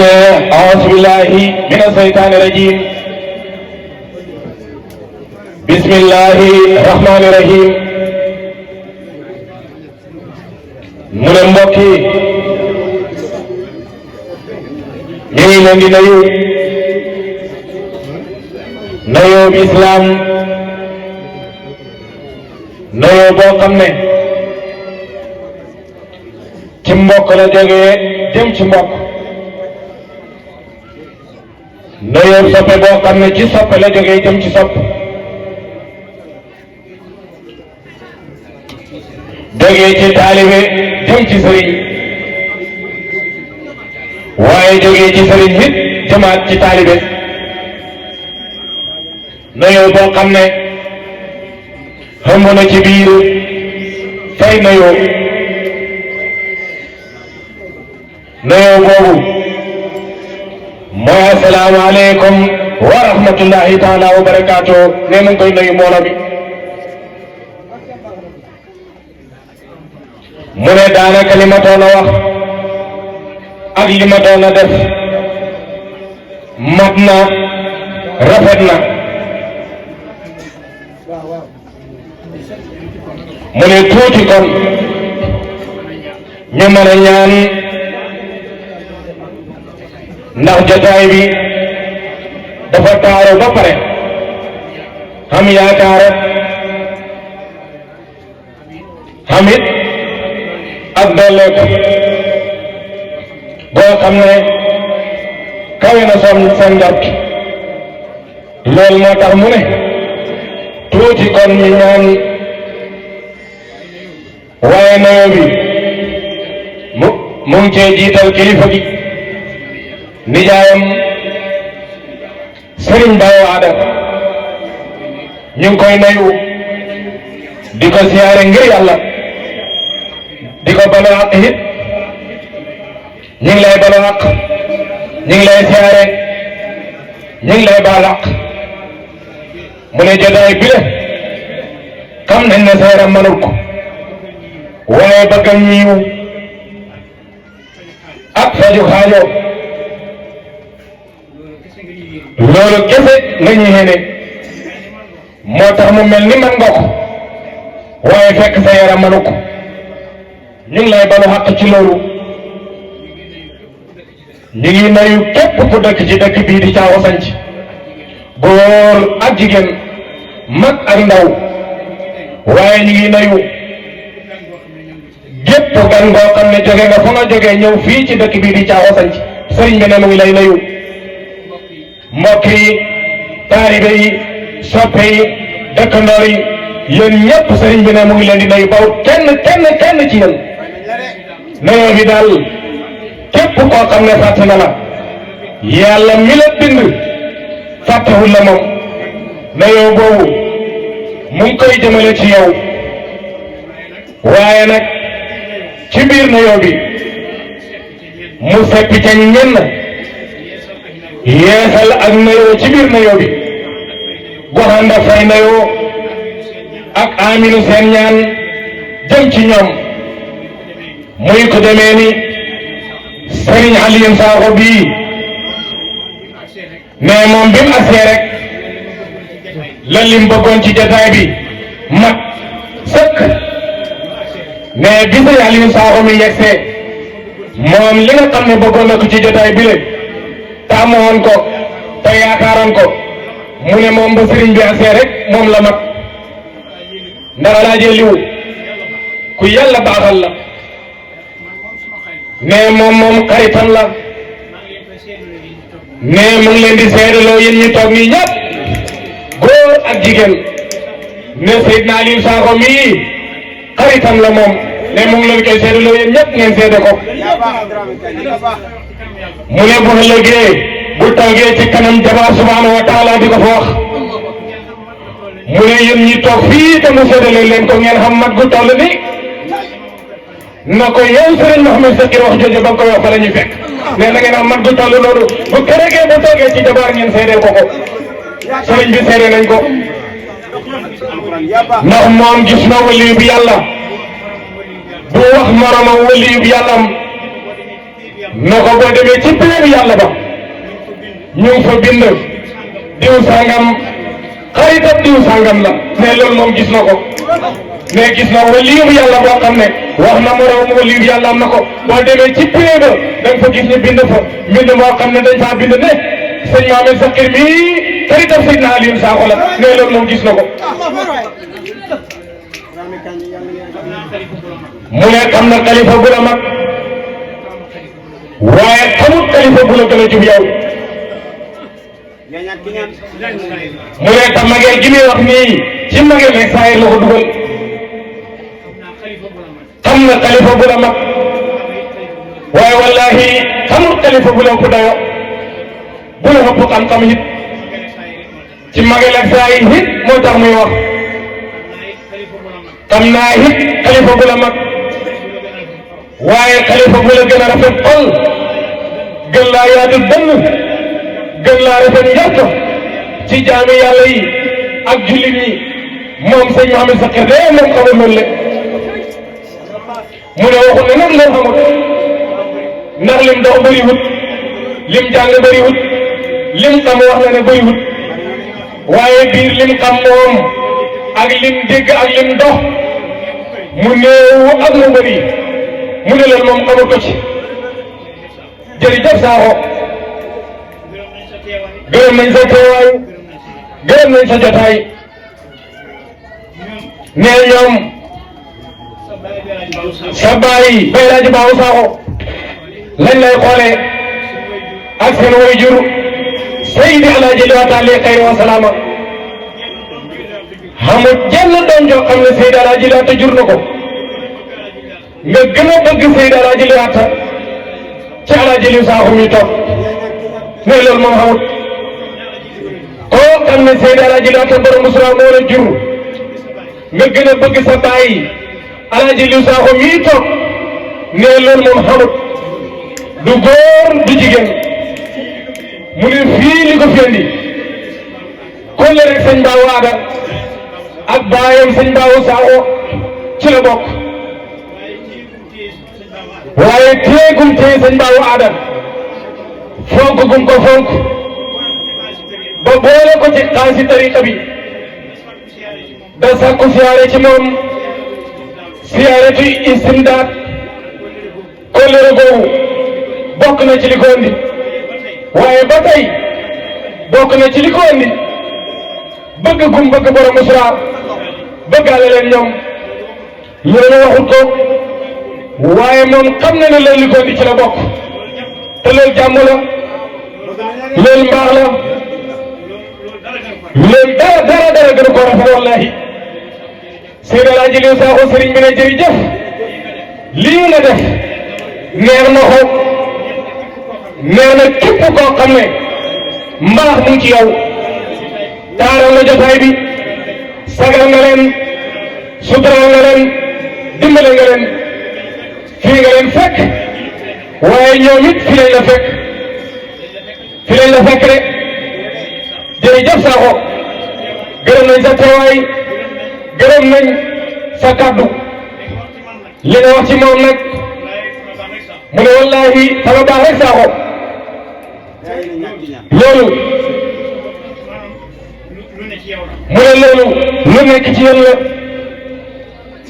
أعوذ بالله من الشيطان الرجيم بسم الله الرحمن الرحيم mu ne mbokk yi ñu ngi leen di nuyu nuyoo bi islam nuyoo boo xam ne ci mbokk la jógee jëm ci mbokk nuyoo soppe boo xam ne ci soppe la jógee jëm ci sopp jógee ci taalibe jëm ci sëriñ waaye jógee ci sëriñ nit jëmaat ci taalibe nuyoo boo xam ne xëmb na ci biir fay nuyoo boobu mooy asalaamaaleykum wa rahmatullahi taala wa barakaatu ne mu ngi koy nuyu mbooloo bi mu ne daanaka li ma doon a wax ak li ma doon a def mat na rafet na mu ne tuuti kon ñu mën a ñaan ndax jotaay bi dafa taaru ba pare xam yaakaar xamit ak dolleeku boo xam ne kawe na sa njort loolu moo tax mu ne tuuti kon ñu ñaan waaye nuyoo bi mu ngi cee jiital kilifa gi nijaayam Sëriñ Baye Wade ñu ngi koy nuyu di ko siyaare ngir yàlla di ko balu àq it ñu ngi lay balu àq ñu ngi lay siyaare ñu ngi lay baal àq mu ne jotaay bi le xam nañ ne sa yaram mënul ko waaye bëggam ñiiw ak faju xaajo loolu kese nga ñu yéene moo tax mu mel ni man nga ko waaye fekk sa yaram mënu ko ñu ngi lay balu xaq ci loolu ñu ngi nuyu képp ku dëkk ci dëkk bii di Caawa Sanc góor ak jigéen mag ak ndaw waaye ñu ngi nuyu gépp gan goo xam ne jóge nga fa nga jógee ñëw fii ci dëkk bii di Caawa Sanc sëriñ bi ne mu ngi lay nuyu mbokk yi taalibe yi soppe yi dëkkandoor yi yéen ñëpp sëriñ bi ne mu ngi leen di nuyu baw kenn ci yéen nuyoo bi daal képp koo xam ne fàtte na la yàlla mi la bind fàttewul la moom nuyoo boobu mu ngi koy jëmale ci yow waaye nag ci biir nuyoo bi mu seppi ca ñenn yeesal ak nuyoo ci biir nuyoo bi goxanda fay nuyoo ak aminu seen ñaan jëm ci ñoom muy ko demee ni Serigne Alioune Sakho bii mais moom bi mu agsee rek la lim bëggoon ci jotaay bi mat sëkk mais bi Serigne Alioune Sakho mi yegsee moom li nga xam ne bëggoon na ko ci jotaay bi le taamu woon ko te yaakaaroon ko mu ne moom ba Serigne bi agsee rek moom la mat ndax laajee liw ku yàlla baaxal la nee moom xaritam la nee mu ngi leen di seedaloo yéen ñu toog nii ñëpp góor ak jigéen ne Seydina Aliou Sakho mii xaritam la moom nee mu ngi leen koy seedaloo yéen ñëpp ngeen seede ko mu ne bu ëllëgee bu toogee ci kanam Jalla subhanahu wa taala di ko fa wax mu ne yéen ñi toog fii te mu seedale leen ko ngeen xam mat gu toll ni na ko yow Serigne Mouhamed Sakir wax jooju ba nga koy wax fa la ñuy fekk nee na ngeen xam mat gu toll loolu bu keregee bu toogee ci jabaar ngeen seedeel ko Serigne bi seede nañ ko ndax moom gis na waliyu bi yàlla bu wax moromam waliyu bi yàllam na ko boo demee ci péeru yàlla ba ñu ngi fa bind diw sangam xaritab diw sangam la ne loolu moom gis na ko ne gis na waliyu yàlla boo xam ne wax na moroom waliyu yàlla am na ko boo demee ci péer ba da nga fa gis ñu bind fa mbind moo xam ne dañ faa bind ne sëñ Maamel Sakir mii xaritab Seydina Alioune Sakho la ne loolu moom gis na ko mu ne xam na xalifa bu la mag waaye xamut xalifa bu la gën a jub yow mu ne ta magee gi muy wax nii ci magee nekk saa yi la ko dugal xam na xalifa bu la mag waaye wallahi xamut xalifa bu la ko dayo bu la ëpp xam-xam it ci magee nekk saa yi it moo tax muy wax xam naa it xalifa bu la mag waaye xalifa bu la gën a rafet xol gën laa yaatu dënn gën laa rafet njort ci jaami yàlla yi ak jullit ñi moom sëñ Maamel Sakir de moom xamul loolu le mu ne waxul ne nag leen xamut ndax lim dox bëriwut lim jàng bëriwut lim xam wax na ne bëriwut waaye biir lim xam moom ak lim dégg ak lim dox mu néew ak mu bëri mu ne leen moom xamut ko ci jërëjëf Sakho gërëm nañ sa teewaay gërëm nañ sa jotaay nee ñoom sa baay Baye Laaji Baawu Sakho lañ lay xoolee ak seen waajur Seydi Alaaji Liwaat alayhi xayri wa salaama xamul jenn doom joo xam ne Seydi Alaaji Liwaat jur na ko nga gën a bëgg Seydi Alaaji Liwaat ci Alaaji Liw Sakho mi toog ne loolu moom xamut koo xam ne Seydi Alaaji Liwaat borom Musra moo la jur nga gën a bëgg sa baay Alaaji Liw Sakho mi toog ne loolu moom xamut du góor du jigéen mu ne fii li ko fi andi kolle rek sëñ Baawu Aada ak baayam sëñ Baawu Sakho ci la bokk waaye téegum téye sëñ Baawu Aada fonk gum ko fonk ba boole ko ci xaasi tariqa bi da sakku siyaare ci moom siyaare ci istimdaad kollëre googu bokk na ci li ko andi waaye ba tey bokk na ci li ko andi bëgg gum bëgg borom Musra bëggaale leen ñoom loolu waxut ko waaye moom xam na ne loolu li ko andi ci la bokk te loolu jàmm la loolu mbaax la loolu dara gën ko rafet wallahi Seydi Alaaji Liw Sakho sëriñ bi ne jërëjëf lii nga def neex na ko neex na képp koo xam ne mbaax mu ngi ci yow taaral nga jotaay bi sagal nga leen sutural nga leen dimbale nga leen fii nga leen fekk waaye ñoom it fii lañ la fekk fii lañ la fekk rek jërëjëf Sakho gërëm nañ sa teewaay gërëm nañ sa kàddu li nga wax ci moom nag mu ne wallahi sama baax rek Sakho loolu mu ne loolu lu nekk ci yéen la